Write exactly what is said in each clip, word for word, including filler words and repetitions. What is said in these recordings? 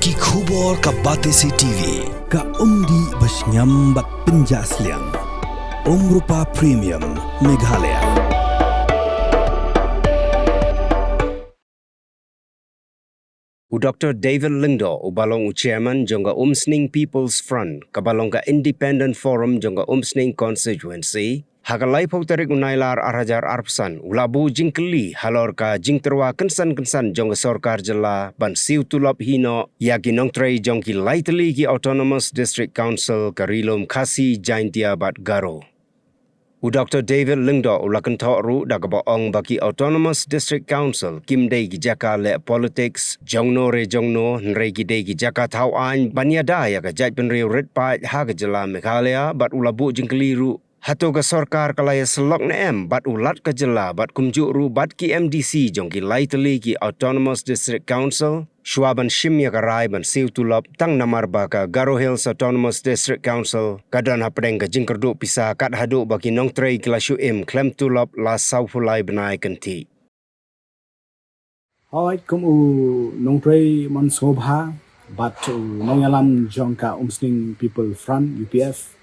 Ki khubor ka Batesi T V, ka umdih ba shngiam bad pynjah sliang. Umrupa Premium, Meghalaya. U Doktor David Lyngdoh, u ba long u chairman jong ka Umsning People's Front, ka ba long ka Independent Forum jong ka Umsning Constituency, ha ka laiphew tarik u Nailar ar hajar arphew san, u la buh jingkylli halor ka jingtyrwa kynsan kynsan jong ka sorkar jylla ban siew tulop hi noh ïa ki nongtrei jong ki lai tylli ki Autonomous District Council ka Ri-lum Khasi, Jaintia bad Garo. U Doktor David Lyngdoh u la kynthoh ruh da kaba ong ba ki Autonomous District Council kim dei ki jaka leh politics jongno re jongno, hynrei ki dei ki jaka thaw aiñ ban ïada ïa ka jaitbynriew rit paid ha ka jylla Meghalaya, bad u la buh jingkylli ruh hato ka sorkar ka la ïasyllok ne em bad u Lat ka jylla bad kumjuh ruh bad ki M D C jong ki lai tylli ki Autonomous District Council, shuwa ban shim ïa ka rai ban siew tulop, tang namar ba ka Garo Hills Autonomous District Council ka don hapdeng ka jingkyrduh pisa kat haduh ba ki nongtrei ki la shu im khlem tulop la sawphew lai bnai kynthih. Hooid, kum u nongtrei mon sngewbha bad u nongïalam jong ka Umsning People Front, U P F,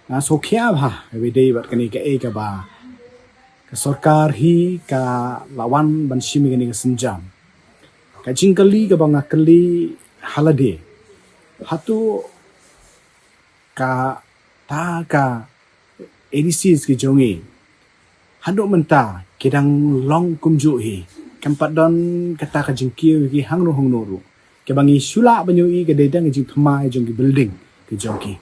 nga sngewkhia bha ïa ba dei bad kane kaei kaba ka sorkar hi ka la wan ban shim ïa kane ka sienjam. Ka jingkylli kaba nga kylli ha lade, hato kata ka A D Cs ki jong ngi haduh mynta ki dang long kumjuh hi, kam pat don kata ka jingkiew ïa ki hangno hangno ruh. Kaba ngi shu lah ban ïohi ka dei tang ka jingthymmai jong ki building ki jong ki,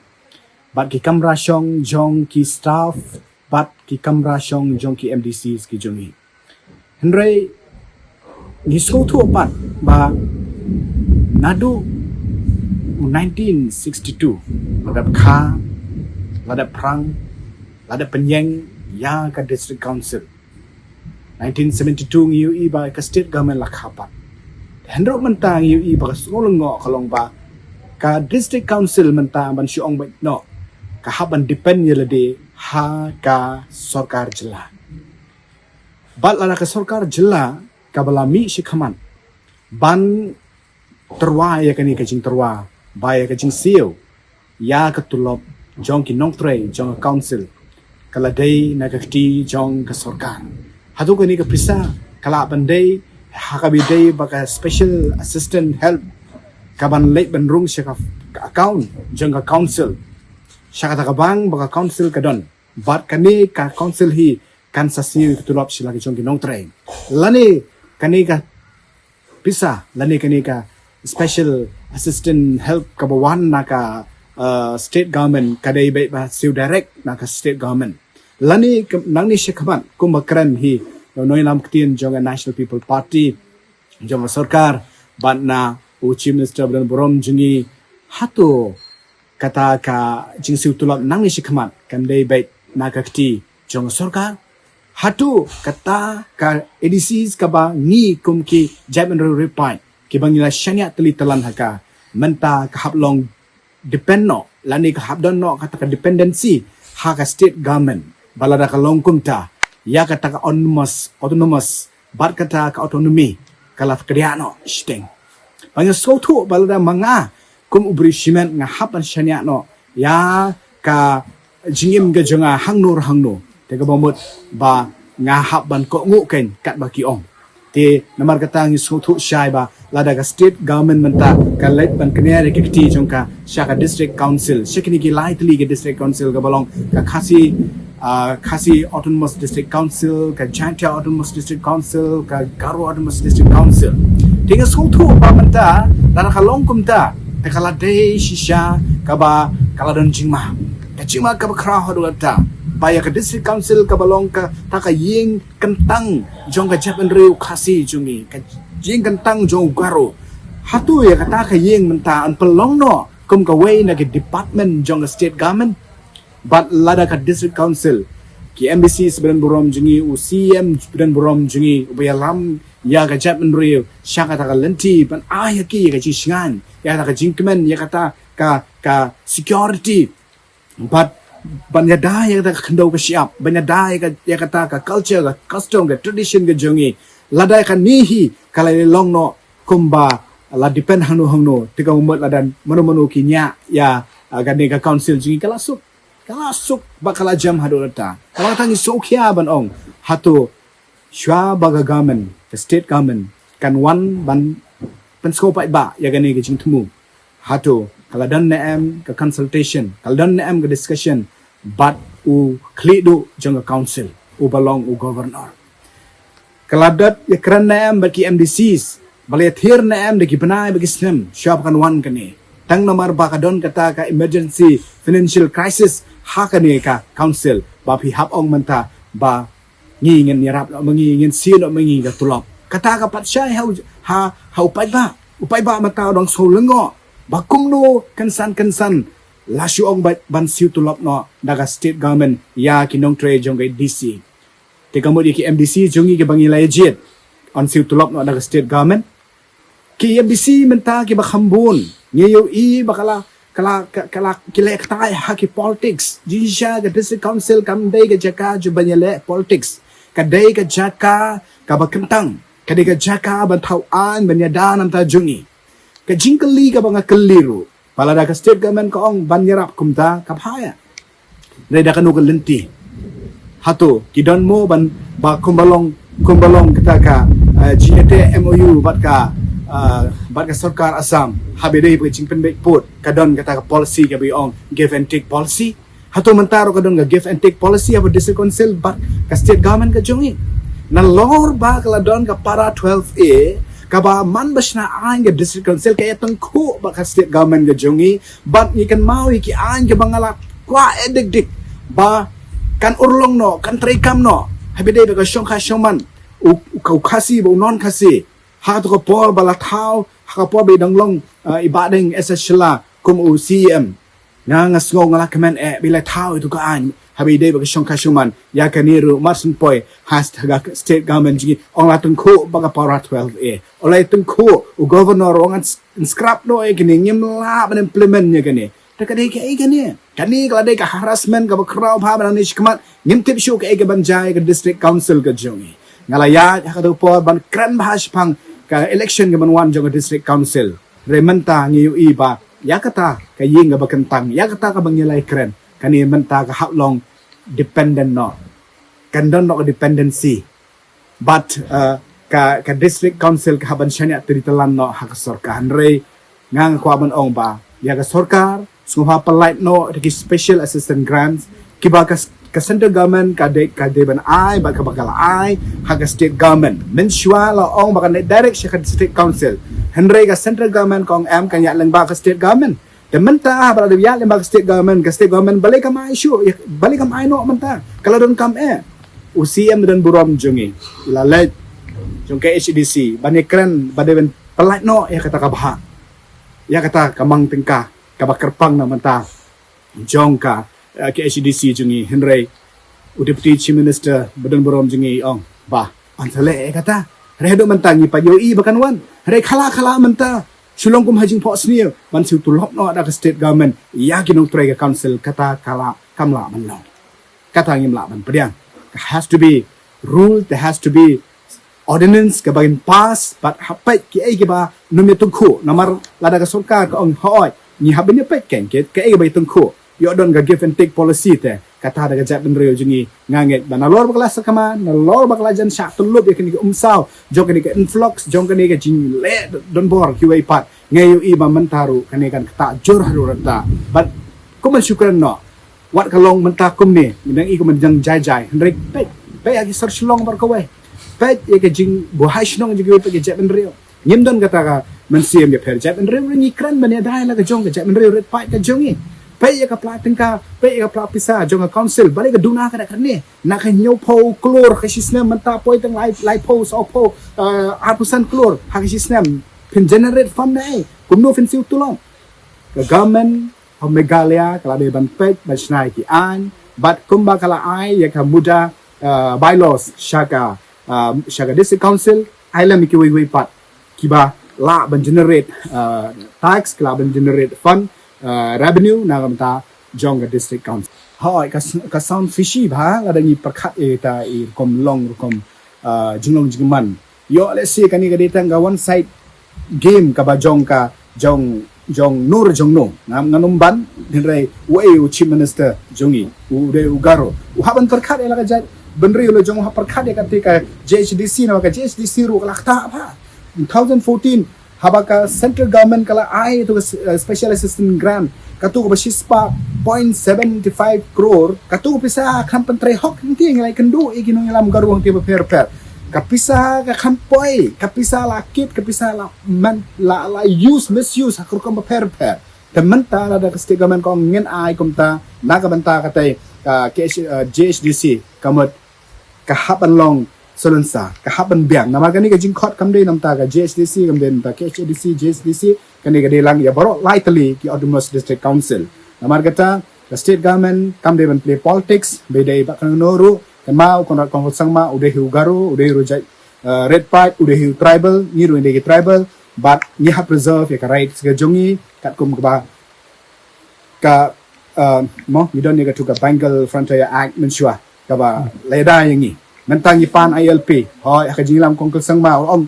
bad ki kamra shong jong ki staff, bad ki kamra shong jong ki M D Cs ki jong ngi. Hynrei ngi sngewthuh pat ba naduh u nineteen sixty-two, la dep kha, la dep phrang, la dep pynïeng ïa ka District Council. Nineteen seventy-two ngi ïohi ba ka state government la kha pat. Hynrei mynta ngi ïohi ba ka sngew lyngngoh ka long ba ka District Council mynta ban shu ong beit noh, ka hap ban depend ïa lade ha ka sorkar jylla. Bad lada ka sorkar jylla kaba la mih shakhmat ban tyrwa ïa kane ka jingtyrwa ba ïa ka jingsiew ïa ka tulop jong ki nongtrei jong ka council ka la dei na ka kti jong ka sorkar, hato kane ka pisa ka lah ban dei ha kaba dei ba ka special assistant help ka ban leit ban rung sha ka, ka account jong ka council, sha kata ka bank ba ka council ka don, bad kane ka council hi kan sa siew ïa ka tulop sha la ki jong ki nongtrei, lane kane ka pisa lane kane ka special assistant help kaba wan na ka, uh, state government ka dei beit ba siew direct na ka state government. Lane ka, nangne shakhmat kumba kren hi u nongïalam ktien jong ka National People Party jong ka sorkar bad na u Chief Minister ba don burom jong ngi, hato kata ka jingsiew tulop nangne shakhmat kan dei beit na ka kti jong ka sorkar? Hato kata ka A D Cs kaba ngi kum ki jaitbynriew rit paid kiba ngi la shaniah tylli tylan ha ka, mynta ka hap long depend noh lane ka hap don noh kata ka dependency ha ka state government, ba lada ka long kumta ïa kata ka autonomous, autonomous bad kata ka autonomy ka la kdiah noh shiteng. Ba nga sngewthuh ba lada ma nga kum u briew shimet nga hap ban shaniah noh ïa ka jingim ka jong nga hangno re hangno, te kaba mut ba nga hap ban kohnguh kein katba ki ong. Te namar kata ngi sngewthuh shai ba lada ka state government mynta ka leit ban kñia ïa ka kti jong ka sha ka district council, sha kine ki lai tylli ki district council kaba long ka Khasi, ah, Khasi Autonomous District Council, ka Jaintia Autonomous District Council, ka Garo Autonomous District Council. Te nga sngewthuh ba mynta lada ka long kumta te ka la dei shisha kaba ka la don jingma. Ka jingma kaba khraw haduh katta ba ïa ka district council kaba long kata ka ïing kyntang jong ka jaitbynriew Khasi jong ngi, ka ïing kyntang jong u Garo, hato ïa kata ka ïing mynta yn pynlong noh kum kawei na ki department jong ka state government? Bad lada ka district council, ki M D Cs ba don burom jong ngi, u C E M ba don burom jong ngi, uba ïalam ïa ka jaitbynriew sha kata ka lynti ban ai ïa ki ïa ka jingshngaiñ, ïa kata ka jingkmen, ïa kata ka, ka security, bad ban ïada ïa kata ka khyndew ka shyiap, ban ïada ïa ka, ïa kata ka culture, ka custom, ka tradition ka jong ngi. Lada kane hi ka la long noh kumba, la depend hangno hangno, te ka mut la don mano mano ki ñiah ïa, ah, kane ka council jong ngi, ka la suk. Ka la suk bad ka la jem haduh katta. Ka la tang ngi sngewkhia ban ong. Hato shuwa ba ka government, ka state government, kan wan ban pynsngew paidbah ïa kane ka jingthmu. Hato ka la don ne em ka consultation, ka la don ne em ka discussion bad u khlieh duh jong ka council, uba long u governor. Ka la dep ïakren ne em bad ki M D Cs, ba la ïathir ne em da ki bnai bad ki snem shuwa ba kan wan kane. Tang namar ba ka don kata ka emergency financial crisis ha kane ka council, ba phi hap ong mynta ba ngi ngin ïarap noh ma ngi, ngin siew noh ma ngi ka tulop. Kata ka pat shai ha u, ha, ha u paidbah. U paidbah mynta u dang sngew lyngngoh ba kumno kynsan kynsan la shu ong ba ban siew tulop noh da ka state government ïa ki nongtrei jong ka D C. Te ka mut ïa ki M D C jong ngi kiba ngi la ïa jied, yn siew tulop noh da ka state government. Ki M D C mynta kiba kham bun, ngi ïohi ba ka la, ka la, ka, ka la, ki leh ktai ha ki politics. Jingshisha ka district council kam dei ka jaka jong ban ïaleh politics. Ka dei ka jaka kaba kyntang. Ka dei ka jaka ban thaw aiñ, ban ïada na ka bynta jong ngi. Ka jingkylli kaba nga kylli ruh, ba lada ka state government ka ong ban ïarap kumta, ka bha ïa. Dei da kano ka lynti? Hato ki don mo ban, ba kumba long, kumba long kata ka, eh, jingïateh M O U bad ka, eh, bad ka sorkar Assam, haba dei ba ka jingpynbeit pud, ka don kata ka policy kaba ong give and take policy? Hato mynta ruh ka don ka give and take policy haba district council bad ka state government ka jong ngi? Nalor ba ka la don ka para twelve A, kaba man ba shna aiñ ka district council ka ïatyngkhuh bad ka state government ka jong ngi, bad ngi kynmaw ïa ki aiñ kiba nga la kwah eh dik dik, ba kan urlong noh, kan treikam noh, haba dei ba ka shongkha shongman, u, u, u Khasi bad u non Khasi. Ha kato ka por ba la thaw, ha ka por ba i dang long, eh, i Bah Deng S S Shylla kum u C E M, nga, nga sngew, nga la kmen eh ba i la thaw ïa kato ka aiñ, haba dei ba ka shongkha shongman. Ïa kane ruh mar syn poi ha st-, ha ka state government jong ngi, ong la tyngkhuh bad ka para twelve A. Ong la tyngkhuh, u governor ong yn s-, yn scrap noh ïa kane, ngim lah ban implement ïa kane. Te ka dei kaei kane? Kane ka la dei ka harassment kaba khraw bha ba nangne shakhmat. Ngim tip shuh kaei kaban jia ïa ka district council ka jong ngi. Nga la ïaid ha kato ka por ban kren bha shaphang ka election kaban wan jong ka district council. Hynrei mynta ngi ïohi ba ïa kata ka ïing kaba kyntang, ïa kata kaba ngi la ïakren, kane mynta ka hap long dependent noh. Kan don noh ka dependency. Bad, eh, ka, ka district council ka hap ban shaniah tylli tyllan noh ha ka sorkar. Hynrei nga, nga kwah ban ong ba ïa ka sorkar, sngewbha pynlait noh da ki special assistance grants kiba ka s-, ka central government ka dei, ka dei ban ai, bad kaba ka la ai ha ka state government. Mynshuwa la ong ba kan dei direct sha ka district council. Hynrei ka central government ka ong em, kan ïaid lyngba ka state government. Te mynta haba la dep ïaid lyngba ka state government, ka state government balei kam ai shuh, ïa, balei kam ai noh mynta? Ka la donkam eh. U C E M ba donburom jong ngi, i la leit jong ka H A D C ban ïakren ba dei ban pynlait noh ïa kata ka bhah, ïa kata ka mang tyngka kaba kyrpang na bynta jong ka, eh, ka H A D C jong ngi. Hynrei u Deputy Chief Minister ba donburom jong ngi i ong ba yn sa leh ïa kata. Hynrei haduh mynta ngi pat ïohi ba kan wan. Hynrei khala khala mynta shu long kum ha jingphohsniew ban siew tulop noh da ka state government ïa ki nongtrei ka council, kata ka la, kam lah ban long. Kata ngim lah ban pdiang. There has to be rule, there has to be ordinance kaba kin pass, bad hap peit kiei kiba nym ïatyngkhuh. Namar lada ka sorkar ka ong hooid, ngi hap ban ïa peit kein ki, kiei kiba ïatyngkhuh. Ïoh don ka give and take policy te. Kata da ka jaitbynriew jong ngi, nga ngeit ba nalor ba ka la sakma, nalor ba ka la jan shah tyllup ïa kane ka umsaw jong kane ka influx jong kane ka jingleh donbor kiwei pat, nga ïohi ba mynta ruh kane kan ktah jur haduh katta. Bad kum ban shu kren noh, wat ka long mynta kumne, ngi dang i kum ban jang jai jai. Hynrei peit, peit ha ki sor Shillong baroh kawei. Peit ïa ka jingbuhai shnong jong kiwei pat ki jaitbynriew. Ngim don kata ka mynsiem ïapher jaitbynriew, ngi kren ban ïada ïa la ka jong ka jaitbynriew rit paid ka jong ngi. Peit ïa ka pla tyngka, peit ïa ka pla pisa jong ka council, balei ka duna ka da kane. Na ka hynñiewphew klur ha ka shisnem, mynta poi tang lai, laiphew, sawphew, eh, arphew san klur ha ka shisnem. Phin generate fund naei? Kumno phin siew tulop? Ka government of Meghalaya ka la dei ban peit, ban shna ïa ki aiñ, bad kumba ka la ai ïa ka mudra, eh, bylaws sha ka, eh, sha ka district council, ai lem ïa kiwei kiwei pat kiba lah ban generate, eh, tax, ki lah ban generate fund, eh, revenue na ka bynta jong ka district council. Hooid, ka s-, ka sound fishy bha lada ngi pyrkhat ïa kita i rukom long, rukom, eh, jinglong jingman. Ïoh lehse kane ka dei tang ka one side game kaba jong ka jong jong no re jong no. Ngam ngan ym ban, hynrei uei u Chief Minister jong ngi, u dei u Garo, u hap ban pyrkhat ïa la ka jaitbynriew la jong u, hap pyrkhat ïa kata ka J H D C, namar ka J H D C ruh ka la ktah bha. Two thousand fourteen, haba ka central government ka la ai ïa tu ka, eh, special assistance grant, katu kaba shispah point seven five crore, katu ka pisa kam pyntrei hok. Hangta ngi la ïakynduh ïa ki nongïalam Garo hangta bapher bapher. Ka pisa ka kam poi, ka pisa la kit, ka pisa la man, la, la use, misuse ha ka rukom bapher bapher. Te mynta lada ka state government ka ong ngin ai kumta na ka bynta kata ka K H, eh, J H D C, ka mut ka hap ban long salonsar, ka hap ban biang. Namar kane ka jingkhot kam dei na bynta ka J H D C, kam dei na bynta K H A D C, J H D C, kane ka dei lang ïa baroh lai tylli ki Autonomous District Council. Namar kata ka state government kam dei ban play politics, ba dei ba kano kano ruh. Kynmaw u Conrad Kongkul Sangma u dei hi u Garo, u dei ruh jait, eh, red pride, u dei hi u tribal, ngi ruh ngi dei ki tribal, bad ngi hap preserve ïa ka rights ka jong ngi katkum kaba ka, uh, mo, ngi don ïa katu ka Bengal Frontier Act mynshuwa kaba la ïada ïa ngi. Mynta ngi pan I L P, hooid, ha ka jingïalam Kongkul Sangma u ong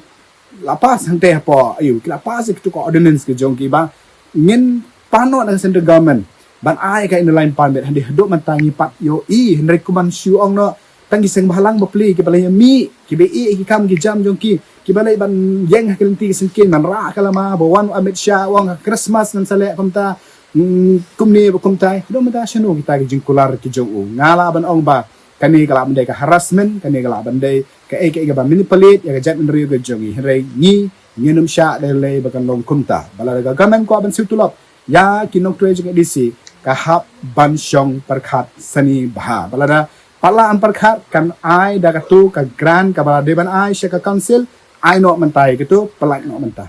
la pass hangta hapoh, aïu, ki la pass ïa katu ka ordinance ka jong ki ba ngin pan noh na ka central government ban ai ka Inner Line Permit. Hynrei haduh mynta ngi pat ïohi, hynrei kumban shu ong noh tang ki seng bhalang bapli kiba la ïamih, kiba ïeh ïa ki kam ki jam jong ki, kiba la ban ïeng ha ki lynti ki syngkien, ban rah ka lama, ba wan u Amit Shah u ong ha Christmas ngan sa leh kumta, mm, kumne ba kumtai. Haduh mynta shano kita ki jingkular ki jong u? Nga lah ban ong ba kane ka lah ban dei ka harassment, kane ka lah ban dei kaei kaei kaba manipulate ïa ka jaitbynriew ka jong ngi. Hynrei ngi ngin ym shah lei lei ba kan long kumta. Ba lada ka government kwah ban siew tulop ïa ki nongtrei jong ka D C, ka hap ban shong pyrkhat sani bha. Ba lada pat la ym pyrkhat, kan ai da katu ka grant kaba la dei ban ai sha ka council, ai noh mynta ïa katu, pyllait noh mynta.